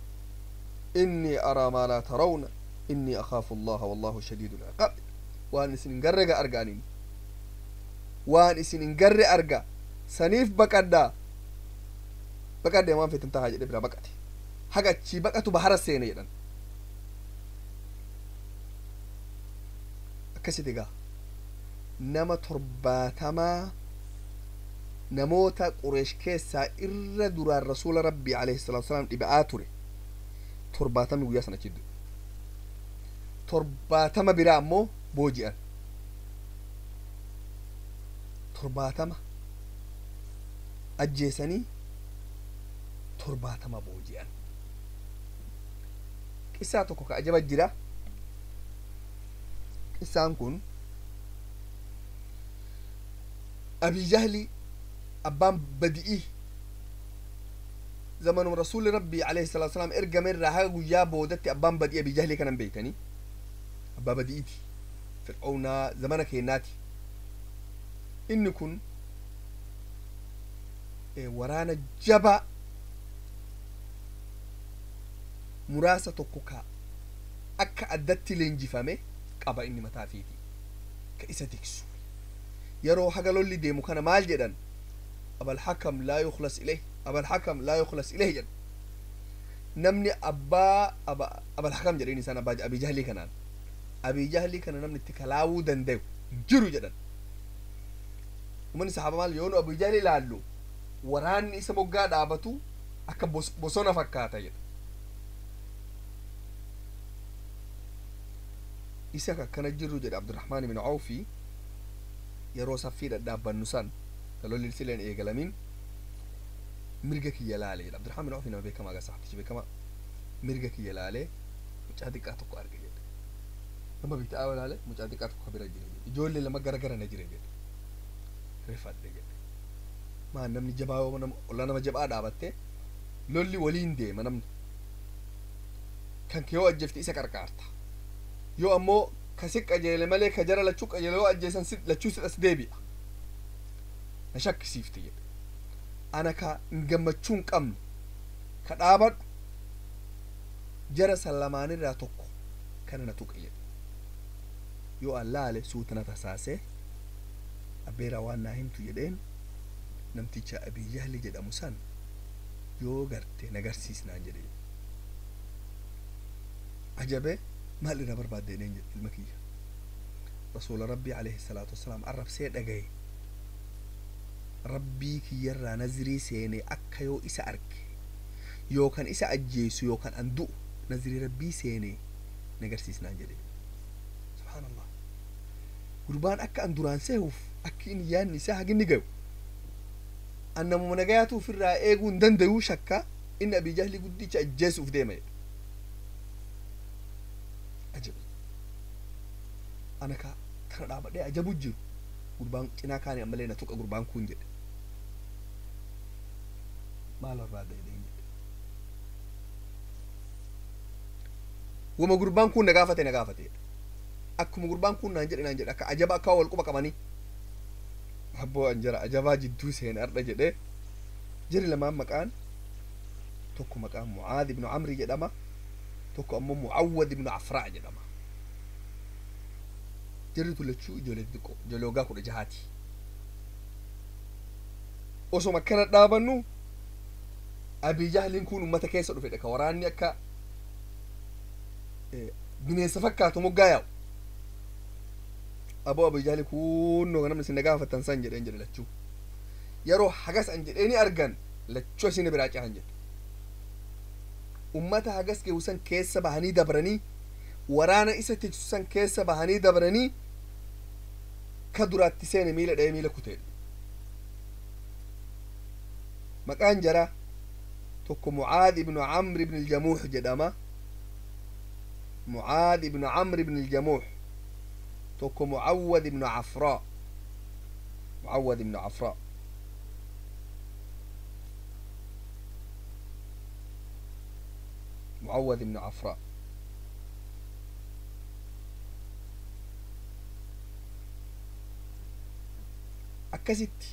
inni araa maa laa tarawna, inni akhaafu Allaha wallahu shadiidul iqaab. Waan isin hin garre ga argaaniin, waan isin hin garre arga, saniif baqadhaa. Baqadhe, waan feetan tahaa jedhe, biraa baqate. Haga achii baqatu bahara seene jedhan. Akkasitti egaa nama 70 namoota Qureesh keessaa irra duraan Rasuula Rabbii alayhi salaatu wasalaam dhiba'aa ture 70 guyyaa sana achi du'e. 70 biraa ammoo booji'an. 70 ajjeesanii 70 booji'an. Qissaa tokko ka ajaba jira. Qissaan kun Abii Jahli, abbaan badi'ii, zamanuma Rasuulli Rabbii alayhi salaatu wasalaam ergame irraa haga guyyaa boodatti abbaan badii Abii Jahlii kanan beeytanii, abbaa badi'iiti, Fir'aawnaa zamana keennaati. Inni kun waraana jabaa muraasa tokko ka akka addatti leenjifame qaba. Inni mataa fiiti ka isa tiksu. Yeroo haga lolli deemu kana maal jedhan? Abalhakam laa yukhlas ilayh, Abalhakam laa yukhlas ilayh jedhan. Namni abbaa Abalhakam jedhan isaan abbaa Abii Jahlii kanaan, Abii Jahlii kana namni itti kalaawuu dandayu jiru jedhan. Uummanni sahaaba maal? Yoo nu Abii Jahlii ilaallu waraanni isa moggaa dhaabatu akka bosona fakkaata jedha. Isa akkana jirru jedhe Abdurrahmaan ibn Awfi. Yeroo saffii dhadhaabbannu san lolli sileen eegalamin mirga kiyya laale jedha. Abdurrahmaan ibn Awfi nama beekamaa gaa, saxaabtichi beekamaa. Mirga kiyya laalee mucaa xiqqaa tokko arge jedhe. Nama bitaa laale mucaa xiqqaa tokko bira jira jedhe. Ijoollee lama gara gara na jira jedhe. Rifadhe jedhe. Maa namni jabaa yoo ollaa nama jabaa dhaabatte lolli waliin deema. Namni kan kee yoo ajjeefte isa qarqaarta, yoo ammoo ka si qajeele malee ka jara lachuu qajeele yoo ajjeesan si lachuu si as deebi'a. Na shakkisiifte jedhe. Ana ka hin gammachuu hin qabne ka dhaabadhu jara san lamaanirraa tokko kana na tuqe jedhe. Yoo an laale suuta na tasaasee, abbeeraa waan naa himtu jedheen. Namticha Abii Jahli jedhamu san yoo garte na garsiisnaan jedhe. Ajabe, maal irraa barbaadde jedheen jedhe. Ilma kiyya Rasuula Rabbii alayhi salaatu wasalaam arrabsee dhagaye. Rabbii kiyyarraa nazirii seene akka yoo isa arge yookaan isa ajjeesu yookaan an du'u nazirii Rabbii seene, na garsiisnaan jedhe. Subhaanallah, gurbaan akka an duraan seehuuf akki inni yaadni isaa haginni gayu an namuma nagayaatu ofirraa eeguu hin dandayuu shakka inni Abii Jahli guddicha ajjeesuuf deema jedhe. Ajabi ana ka tana dhaabadhee ajabu jiru gurbaan cinaa kaane ammallee na tuqa gurbaan kun jedhe maal barbaada jedheen jedhe wama gurbaan kun na gaafate na gaafate jedhe akkuma gurbaan kun naan jedhe naan jedhe akka ajaba akka wal quba qabanii abboo an jara ajabaa jidduu seene ardha jedhe jari lamaan maqaan tokko maqaan Mucaad ibnu Amri jedhama tokko ammoo Mucawwad ibnu Afraa jedhama jarri tun lachuu ijoollee xixiqqoo ijoollee waggaa 16ti osoma akkana dhaabannu Abii Jahliin kun ummata keessa dhufe ka waraanni akka bineensa fakkaatu moggaa yaa'u aboo Abii Jahli kunnoo namni isin na gaafatan san jedheen jedhe lachuu yeroo hagas an jedheeni argan lachuu isin biraa cehan jedhe ummata hagas gehu san keessa bahanii dabranii waraana isa tiksu san keessa bahanii dabranii ka duraatti seene miila dha'ee miila kutee maqaan jara tokko Mucaad ibnu Amr ibn Aljamuux jedhama Mucaad ibnu Amr ibn Aljamuux tokko Mucawwad ibnu Afraa Mucawwad ibnu Afraa Mucawwad ibnu Afraa akkasitti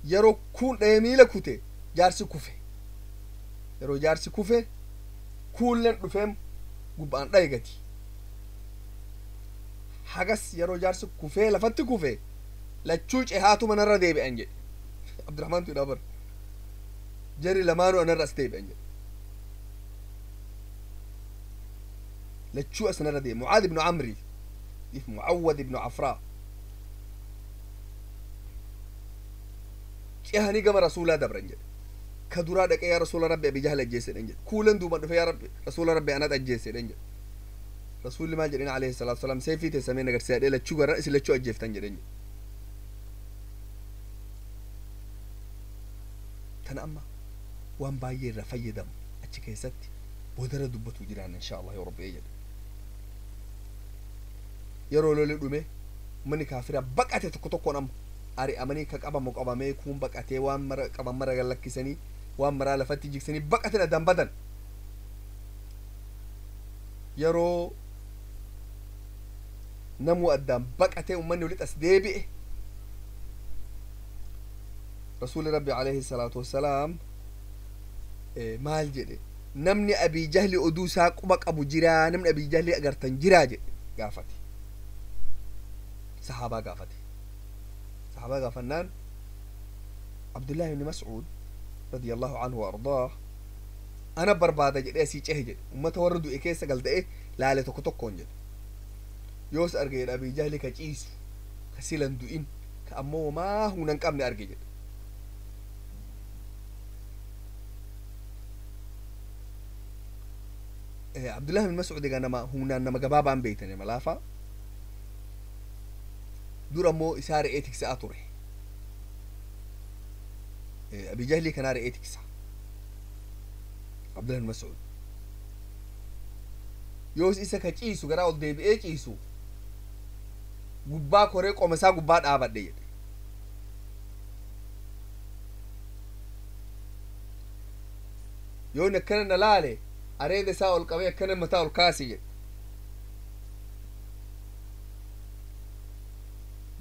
yeroo kun dha'ee miila kute jaarsi kufe yeroo jaarsi kufe kuulleen dhufeem gubbaan dhaye gati hagas yeroo jaarsi kufee lafatti kufe lachuu cehaatuma narra deebi'an jedhe Abdurrahmaantu hidhaa bara jari lamaanuu anarra as deebi'an jedhe lachuu as narra deebi'an Mucaad ibnu Amri if Mucawwad ibnu Afraa cehanii gama rasuulaa dabran jedhe ka duraa dhaqee yaa rasuula rabbi Abi Jahl ajjeese jedhan jedhe kuulan duuban dhufe yaa rabbi rasuula rabbi anat ajjeese jedhan jedhe rasuulli maal jedheen alayhi salaatu wasalaam seefii teessamee nagarsiisaa jedhee lachuu gara isin lachuu ajjeeftan jedhen jedhe tana amma waan baay'ee irraa fayyadamu achi keessatti boodara dubbatu jiraan insha Allah yoo rabbi jedhe yeroo lolli dhume manni kaafira baqate tokko tokkoon amma ari'amanii ka qabamu qabamee kuun baqatee waan mara qaban mara lakkisanii waan maraa lafatti jigsanii baqatan addaan badan yeroo namuu addaan baqatee ummanni walitti as deebi'e rasuuli rabbi alayhi salaatu wassalaam maal jedhe namni Abii Jahli oduu isaa quba qabu jiraa namni Abii Jahli agartan jiraa jedhe gaafate sahaabaa gaafate sahaabaa gaafannaan Abdullahi ibni Mascuud radiyallahu anhu wa ardaah ana barbaada jedhee asii cehe jedhe ummata warra du'e keessa galta'e laale tokko tokkoon jedhe yoos arge jedhe Abii Jahli ka ciisu ka silan du'in ka ammoo homaa humna hin qabne arge jedhe Abdullahi ibn Mascuud egaa nama humnaan nama gabaabaan beeytan nama laafaa dur ammoo isaa re'ee tiksaa ture Abi Jahlii kanaa re'ee tiksa Abdullahi ibn Mascuud yoos isa ka ciisu garaa ol deebi'ee ciisu gubbaa koree qoma isaa gubbaa dhaabadhe jedhe yoon akkana na laale areeda isaa ol qabee akkana mataa ol kaase jedhe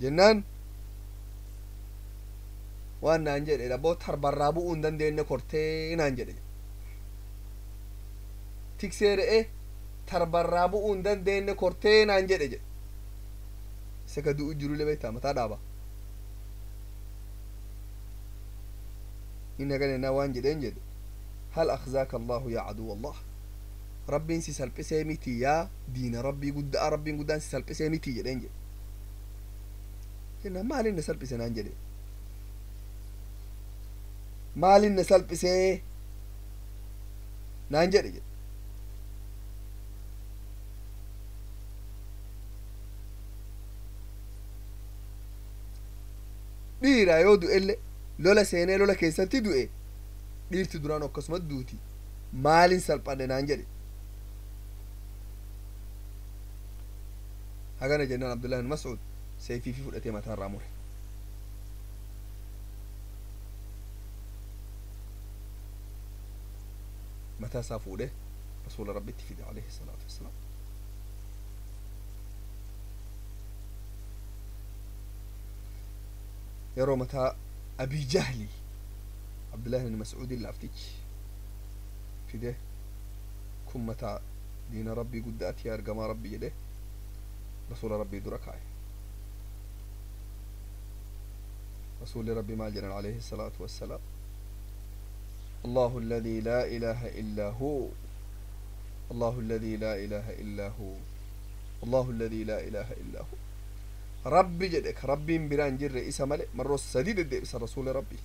jennaan waan naan jedhe dhabboo tarbarraa bu'uu hin dandeenye kortee naan jedhe tiksee re'ee tarbarraa bu'uu hin dandeenye kortee naan jedhe jedhe isa ka du'u jiru beektaa mataa dhaaba inni hagan ennaa waan jedheen jedhe hal akhzaaka allahu yaa caduwa allah rabbiin si salphisee miti yaa diina rabbii guddaa rabbiin guddaan si salphisee miti jedheen jedhe jennaan maalin na salphise naan jedhe maalin na salphisee naan jedhe jedhe dhiira yoo du'elle lola seenee lola keessatti du'e dhiirti duraan akkasuma duuti maalin salphadhe naan jedhe Hagana jennaan Abdullahi bin Mas'ud seefii fi fudhatee mataa irraa mure. Mataa isaa fuudhee rasuula rabbitti fide alayhi salaatu wassalaam. Yeroo mataa Abii Jahli Abdullahi bin Mas'uudin laaftichi fide, kun mataa diina rabbii guddaati yaa ergamaa rabbii jedhe rasuula rabbii dura kaa'e. Rasuulli rabbii maal jedhan alayhi salaatu wassalaam? الله الذي لا إله إلا هو، الله الذي لا إله إلا هو، الله الذي لا إله إلا هو. ربي جدك ربي بران جر إسا ملئ مرة سديد الدئس رسول ربي.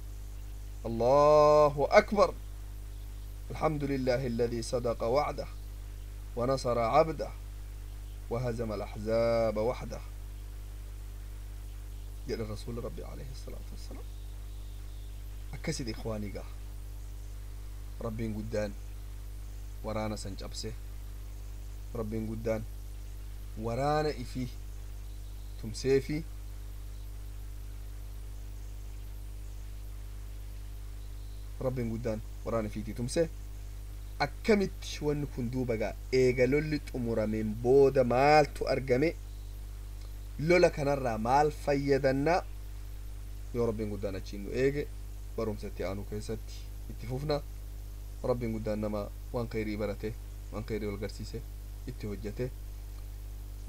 الله أكبر، الحمد لله الذي صدق وعده ونصر عبده وهزم الأحزاب وحده. جل الرسول ربي عليه الصلاة والسلام. أكسد إخواني قا ربين قدان ورانا سنجبسه، ربين قدان ورانا إفيه تمسيفي. ربين قدان ورانا فيتي تمسه. Akkamitti wanni kun duuba gaa eega lolli xumurameen booda maaltu argame? Lola kanarraa maal fayyadannaa? Yoo rabbiin guddaan achiin nu eege barumsa itti aanu keessatti itti fufna. Rabbiin guddaan nama waan khayrii barate, waan khayrii wal garsiise, itti hojjete,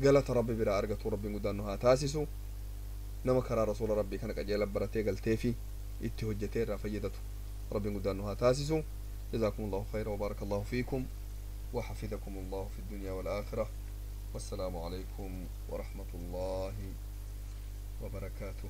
galata rabbi biraa argatu rabbiin guddaan nu haa taasisu. Nama karaa rasuula rabbii kana qajeela baratee galteefi itti hojjetee irraa fayyadatu rabbiin guddaan nu haa taasisu. جزاكم الله خيرا وبارك الله فيكم وحفظكم الله في الدنيا والآخرة، والسلام عليكم ورحمة الله وبركاته.